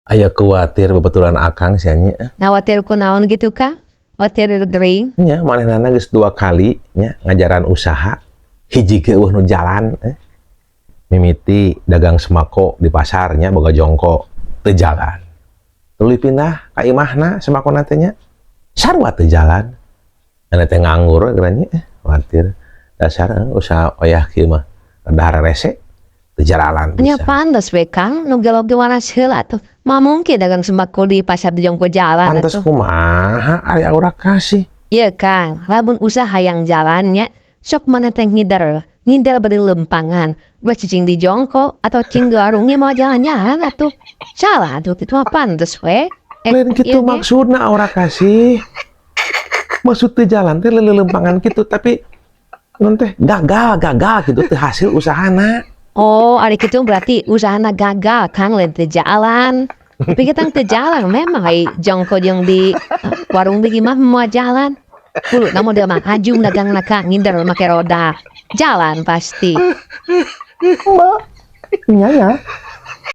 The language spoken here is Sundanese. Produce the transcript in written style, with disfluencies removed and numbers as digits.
Aya kuatir babaturan akang sia nya. Khawatir ku naon gitu, Kang? Khawatir gering? Nya, manehna geus dua kali nya ngajaran usaha, hiji ge euweuh nu jalan eh. Mimiti dagang sembako di pasarnya boga jongko, teu jalan. Tuluy pindah ka imahna sembako teh nya. Sarua teu jalan. Anu teh nganggur geura nya eh, khawatir. Dasar usaha oyah kieu mah rada hararese teu jalan Nya bisa. Pantes we, Kang, nu gelo ge waras heula tuh. Mah mungkin dagang sembako di pasar di jongko jalan Pantes atuh. Kumaha ari aura kasih? Iya, Kang, lamun usaha yang jalannya, sok mana teh ngider, ngider beri lempangan, buat cicing di jongko atau cicing di warungnya mau jalan-jalan atuh. Salah atuh, itu mah pantes we. Eh, Lain gitu iya ge. Maksudna, aura kasih. Maksud teu jalan teh lelempangan gitu, tapi non teh gagal gagal gitu teh hasil usahana. Oh, ari kitu berarti usahana gagal, Kang, lain teu jalan. Tapi kita teu jalan memang ai jongko jeung di warung di mah mau jalan. Kudu namun dia mah ajung dagang Kang, ngider make roda. Jalan pasti. Mbak, nya ya.